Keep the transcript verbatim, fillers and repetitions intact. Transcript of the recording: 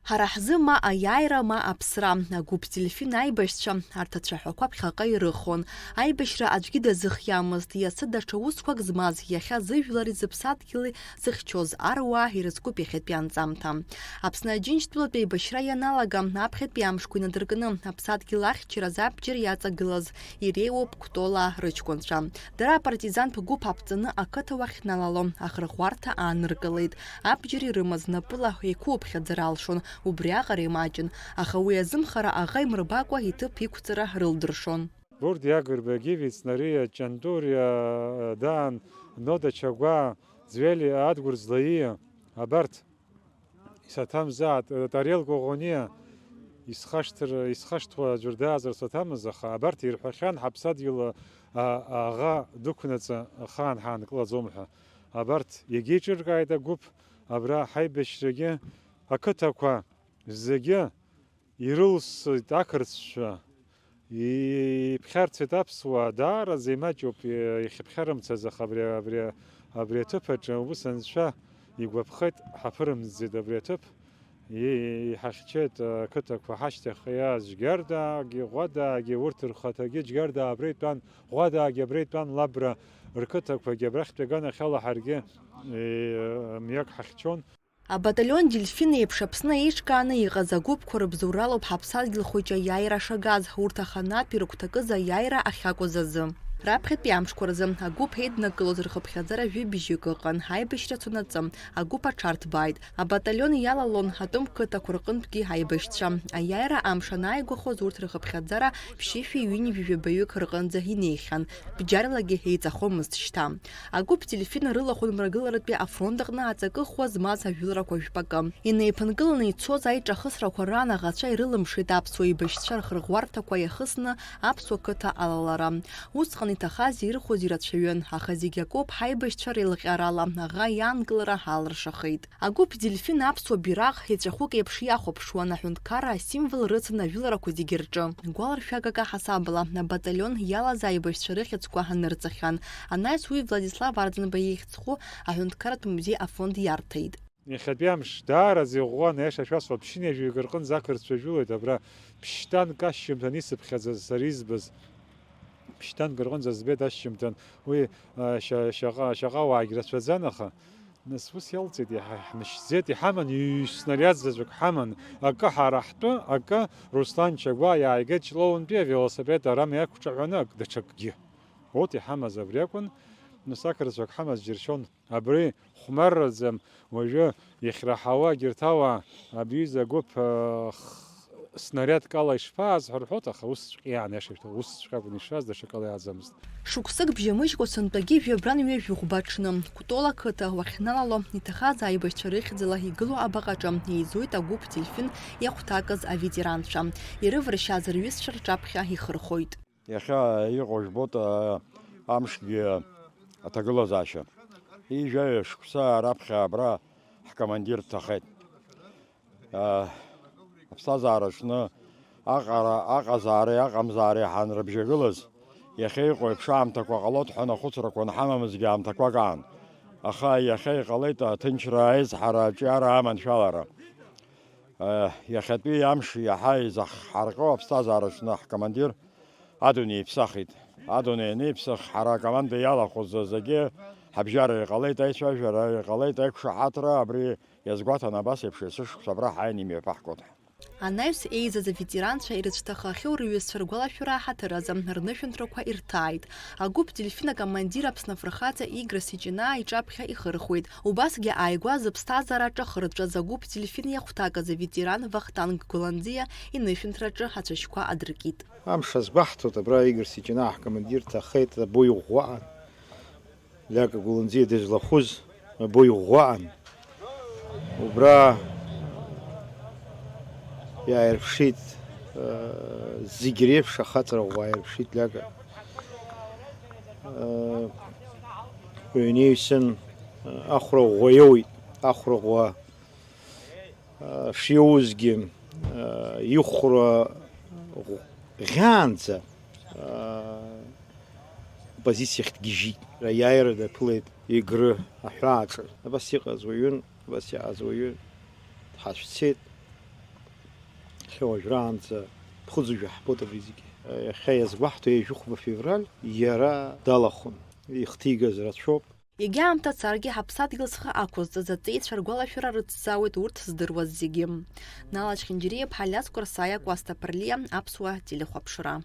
Ҳара ҳзы ма аиааира, ма аԥсра, агәыԥ Дельфин аибашьцәа арҭ ацәаҳәақәа ԥхьаҟа ирыхон. Аибашьра аӡәгьы дазыхиамызт, иацы даҽа усқәак змаз, иахьа зыжәлари зыԥсадгьыли зыхьчоз аруаа ирызкуп иахьатәи анҵамҭа. Аԥсны Аџьынџьтәылатә еибашьра ианалага, аԥхьатәи амшқәа инадыркны, аԥсадгьыл ахьчаразы абџьар иаҵагылаз иреиуоуп Кәтола рыҷкәынцәа. Дара апартизантә гәыԥ аԥҵаны ақыҭа уахь иналало ахырӷәӷәарҭа ааныркылеит. Абџьар ирымаз напыла еиқәыԥхьаӡар алшон, убриаҟара имаҷын, аха уи азымхара аӷа имырбакәа иҭыԥ иқәҵара рылдыршон. Бурдиа, Гырбагьы, Вицнариа, Ҷантуриа, Даан, Нода Чагәаа, Ӡвели, Адгәыр Злаииа, абарҭ исаҭамзаат, Тариел Коӷониа, исхашҭыр, исхашҭуа аӡәыр даазар саҭамыз, аха абарҭ ирҳәахьан ҳаԥсадгьыл, а, аӷа дықәнаҵы ахаан ҳаанкылаӡом ҳәа. Абарҭ иагьеиҿыркааит агәыԥ, абра ҳаибашьрагьы ақыҭақәа зегьы ирылсит ақырҭцәа, иԥхьарцеит аԥсуаа, даараӡа имаҷуп, ихьыԥхьарымцаз, аха абри, абри, абри аҭыԥ аҿы ус анцәа игәаԥхеит, ҳаԥырымҵӡеит абри аҭыԥ, и-, иҳахьчеит ақыҭақәа ҳашьҭахь иааз Џьгьардаагьы, Ӷәадаагьы, урҭ рхаҭагьы, Џьгьардаа абра итәан, Ӷәадаагьы абра итәан, Лабра рқыҭақәагьы абрахьтәи аганахьала ҳаргьы, и-, мҩак ҳахьчон. Абаталион Дельфин еиԥш Аԥсны еиҿкааны иҟаз агәыԥқәа рыбзоуралоуп ҳаԥсадгьыл хәыҷы аиааира шагаз, урҭ аханатә ирыгәҭакыз аиааира ахьакәыз азы. Раԥхьатәи амшқәа рзы агәыԥ еиднакылоз рхыԥхьаӡара жәибжьык ыҟан, аибашьра цон аҵы, агәыԥ аҽарҭбааит. Абаталион иалалон атәым қыҭақәа рҟынтәгьы аибашьцәа. Аиааира амш анааигәахоз урҭ рхыԥхьаӡара ԥшьышәи ҩынҩажәи жәабаҩык рҟынӡа инеихьан, бџьарлагьы еиҵахомызт шьҭа. Агәыԥ Дельфин рылахәын Мрагыларатәи афронт аҟны аҵакы ӷәӷәа змаз ажәыларақәа жәпакы. Инеиԥынкыланы ицоз аиҿахысрақәа раан аӷацәа ирылымшеит аԥсуа еибашьцәа рхырӷәӷәарҭақәа иахысны аԥсуа қыҭа алалара. Усҟан иҭахаз ирхәоз ирацәаҩын, аха зегь акоуп ҳаибашьцәа реилҟьарала аӷа иаанкылара алыршахеит. Агәыԥ Дельфин аԥсуа бираҟ еҵәахәык еиԥш иахәаԥшуан, аҳәынҭқарра асимвол рыцын ажәыларақәа зегьы рҿы. Гәаларшәагак аҳасабала, абаталион иалаз аибашьцәа рыхьӡқәа анырҵахьан. Анаҩс уи Владислав Арӡынба ихьӡ зху аҳәынҭқарратә музеи афонд иарҭеит. Иахьатәи амш даараӡа иӷәӷәан, аиаша шәасҳәап, ԥшьынҩажәаҩык рҟынӡа ақырҭцәа жәылоит абра, ԥшьҭанк ашьжьымҭан исыԥхьаӡаз сара избаз. Ԥшьҭанк рҟынӡа збеит ашьжьымҭан, уи, а, шьа-, шьаҟа-, шьаҟауаагь рацәаӡан, аха, нас, ус иалҵит, иҳа-, ҳмышьӡеит, иҳаман, ҩ-, снариад заҵәык ҳаман, акы ҳара ҳтәы, акы Руслан Чагәаа иааигеит Ҷлоунтәи авелосипед арам иақәҿаҳәаны ак-, даҽакгьы. Урҭ иҳамаз абри акәын, нас ақырҭцәа ак ҳамаз џьыршьон. Абри хәмарраӡам, уажәы иахьраҳауа егьырҭ ауаа, абри изы агәыԥ, х-, снариадк ала ишԥааз ҳәа рҳәоит, аха усҵәҟьа иаан, иашаҵәҟьа, усҵәҟьа акәын ишаз, даҽакала иааӡамызт. Шықәсык бжьамыжькәа сынтәагьы жәабран ҩажәи хәба аҽны, Кәтола қыҭа уахьналало, иҭахаз аибашьцәа рыхьӡала игылоу абаҟаҿы еизоит агәыԥ Дельфин иахәҭакыз аветеранцәа. Ирываршьааз рҩызцәа рҿаԥхьа ихырхәоит. Иахьа иҟоу жәбоит, а, амшгьы аҭагылазаашьа. Ҩажәаҩа шықәса раԥхьа абра ҳкомандир дҭахеит. А, аԥсҭазаараҿны аҟара, аҟазаареи аҟамзаареи ҳанрыбжьагылаз, иахьа иҟоу еиԥш аамҭақәа ҟалоит ҳәа ахәыцрақәа анҳамамызгьы аамҭақәак аан. Аха иахьа иҟалеит аҭынчра, аизҳара, аҿиара, аманшәалара. Иахьатәи амш иаҳа изаҳҳарҟьо аԥсҭазаараҿы ҳкомандир адунеи иԥсахит. Адунеи аниԥсах, ҳара акоманда иалахәыз зегьы ҳабжьара иҟалеит, аицәажәара иҟалеит, аиқәшаҳаҭра абри иазгәаҭан, абас еиԥш есышықәса абра ҳааины имҩаԥаҳгоит. Анаҩс еизаз аветеранцәа ирыцәҭахахьоу рҩызцәа ргәалашәара аҳаҭыр азы рнышәынҭрақәа ирҭааит. Агәыԥ Дельфин акомандир Аԥсны афырхаҵа Игорь Сиҷинаа иҿаԥхьа ихырхуеит. Убасгьы ааигәа зыԥсҭазаара аҿахырҵәаз агәыԥ Дельфин иахәҭакыз аветеран Вахтанг Гәланӡиа инышәынҭраҿы ацәашьқәа адыркит. Амш азгәаҳҭоит абра Игорь Сиҷинаа ҳкомандир дҭахеит, абои ӷәӷәаан. Лиака Гәланӡиа дызлахәыз абои ӷәӷәаан. Убра иааирԥшит, э, зегь реиԥш ахаҵара ӷәӷәа ааирԥшит Лиака. Э, уи ианаҩсан, э, ахәра ӷәӷәа иоуит, ахәра ӷәӷәа, э, шиоузгьы, э, ихәра ӷәӷәаанӡа, э, апозициахь дгьежьит. Аиааира даԥылеит Егры аҳәааҿы. Абас иҟаз уаҩын, абас иааз уаҩын. Дҳацәцеит. Иахьа уажәраанӡа ԥхыӡ жәаҳбоит абри зегьы. Иахьа иазгәаҳҭо ҩажәи хәба февраль иара далахәын. Ихҭигаз рацәоуп. Егьа аамҭа царгьы ҳаԥсадгьыл зхы ақәызҵаз аҵеицәа ргәалашәара рыцзаауеит урҭ здыруаз зегьы. Нала Чхинџьириа-иԥҳа, Алиас Кәарсаиа, Кәасҭа Ԥырлиа, Аԥсуа телехәаԥшра.